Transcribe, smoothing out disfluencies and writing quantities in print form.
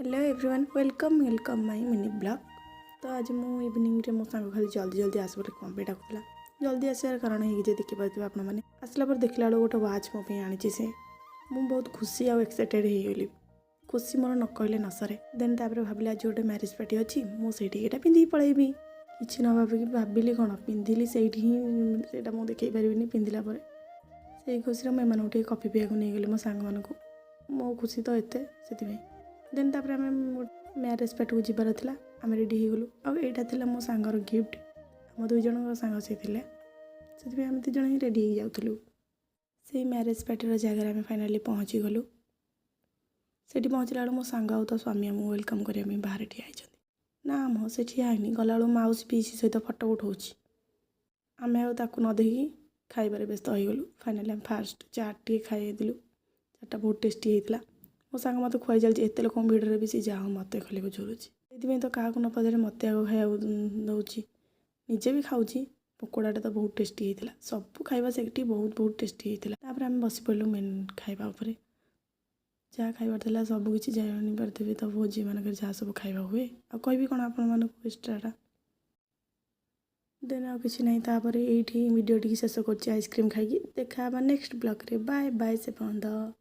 Hello everyone, welcome, welcome my mini vlog. ତ ଆଜି ମୁଁ ଇଭିନିଂରେ, ମୋ ସାଙ୍ଗ ଖାଲି ଜଲ୍ଦି ଜଲ୍ଦି ଆସ ବୋଲି କ'ଣ ପାଇଁ ଡାକୁଥିଲା। ଜଲ୍ଦି ଆସିବାର କାରଣ ହେଇକି ଯେ ଦେଖିପାରୁଥିବେ ଆପଣମାନେ। ଆସିଲା ପରେ ଦେଖିଲା ବେଳକୁ ଗୋଟେ ୱାଚ୍ ମୋ ପାଇଁ ଆଣିଛି ସେ। ମୁଁ ବହୁତ ଖୁସି ଆଉ ଏକ୍ସାଇଟେଡ଼୍ ହେଇଗଲି। ଖୁସି ମୋର ନ କହିଲେ ନ ସରେ। ଦେନ୍ ତାପରେ ଭାବିଲି, ଆଜି ଗୋଟେ ମ୍ୟାରେଜ୍ ପାର୍ଟି ଅଛି, ମୁଁ ସେଇଠିକି ଏଇଟା ପିନ୍ଧିକି ପଳେଇବି। କିଛି ନ ଭାବିକି, ଭାବିଲି କ'ଣ, ପିନ୍ଧିଲି ସେଇଠି ହିଁ। ସେଇଟା ମୁଁ ଦେଖେଇ ପାରିବିନି ପିନ୍ଧିଲା ପରେ। ସେଇ ଖୁସିରେ ମୁଁ ଏମାନଙ୍କୁ ଟିକେ କଫି ପିଇବାକୁ ନେଇଗଲି, ମୋ ସାଙ୍ଗମାନଙ୍କୁ। ମୋ ଖୁସି ତ ଏତେ, ସେଥିପାଇଁ। ଦେନ୍ ତାପରେ ଆମେ ମ୍ୟାରେଜ୍ ପାର୍ଟିକୁ ଯିବାର ଥିଲା, ଆମେ ରେଡ଼ି ହେଇଗଲୁ। ଆଉ ଏଇଟା ଥିଲା ମୋ ସାଙ୍ଗର ଗିଫ୍ଟ। ଆମ ଦୁଇ ଜଣଙ୍କ ସାଙ୍ଗ ସେ ଥିଲେ, ସେଥିପାଇଁ ଆମେ ଦୁଇ ଜଣ ହିଁ ରେଡ଼ି ହେଇଯାଉଥିଲୁ। ସେଇ ମ୍ୟାରେଜ୍ ପାର୍ଟିର ଜାଗାରେ ଆମେ ଫାଇନାଲି ପହଞ୍ଚିଗଲୁ। ସେଠି ପହଞ୍ଚିଲା ବେଳକୁ ମୋ ସାଙ୍ଗ ଆଉ ତା ସ୍ୱାମୀ ଆମକୁ welcome କରିବା ପାଇଁ ବାହାରେ ଠିଆ ହେଇଛନ୍ତି। ନା ମ, ସେ ଠିଆ ହେଇନି। ଗଲାବେଳକୁ ମାଉସୀ ପିଇସି ସହିତ ଫଟୋ ଉଠଉଛି। ଆମେ ଆଉ ତାକୁ ନ ଦେଖିକି ଖାଇବାରେ ବ୍ୟସ୍ତ ହେଇଗଲୁ। ଫାଇନାଲି ଆମେ ଫାଷ୍ଟ ଚାଟ୍ ଟିକେ ଖାଇଦେଲୁ। ଚାଟ୍ଟା ବହୁତ ଟେଷ୍ଟି ହେଇଥିଲା। ମୋ ସାଙ୍ଗ ମୋତେ ଖୁଆଇ ଚାଲିଛି। ଏତେ ଲୋକଙ୍କ ଭିଡ଼ରେ ବି ସେ ଯାହା ହଉ ମୋତେ ଖାଲି ଝୁରୁଛି। ସେଇଥିପାଇଁ ତ କାହାକୁ ନ ପଚାରି ମୋତେ ଆଗ ଖାଇବାକୁ ଦେଉଛି, ନିଜେ ବି ଖାଉଛି। ପକୋଡ଼ାଟା ତ ବହୁତ ଟେଷ୍ଟି ହେଇଥିଲା। ସବୁ ଖାଇବା ସେଠି ବହୁତ ବହୁତ ଟେଷ୍ଟି ହେଇଥିଲା। ତାପରେ ଆମେ ବସି ପଡ଼ିଲୁ ମେନ୍ ଖାଇବା ଉପରେ। ଯାହା ଖାଇବାର ଥିଲା ସବୁ କିଛି, ଜାଣିପାରିଥିବେ ତ ଭୋଜି ମାନଙ୍କରେ ଯାହା ସବୁ ଖାଇବା ହୁଏ। ଆଉ କହିବି କ'ଣ ଆପଣମାନଙ୍କୁ ଏକ୍ସଟ୍ରାଟା? ଦେନ୍ ଆଉ କିଛି ନାହିଁ। ତାପରେ ଏଇଠି ଭିଡ଼ିଓଟିକି ଶେଷ କରୁଛି ଆଇସ୍କ୍ରିମ୍ ଖାଇକି। ଦେଖା ହେବା ନେକ୍ସଟ ବ୍ଲଗ୍ରେ। ବାଏ ବାଏ ସେ ପର୍ଯ୍ୟନ୍ତ।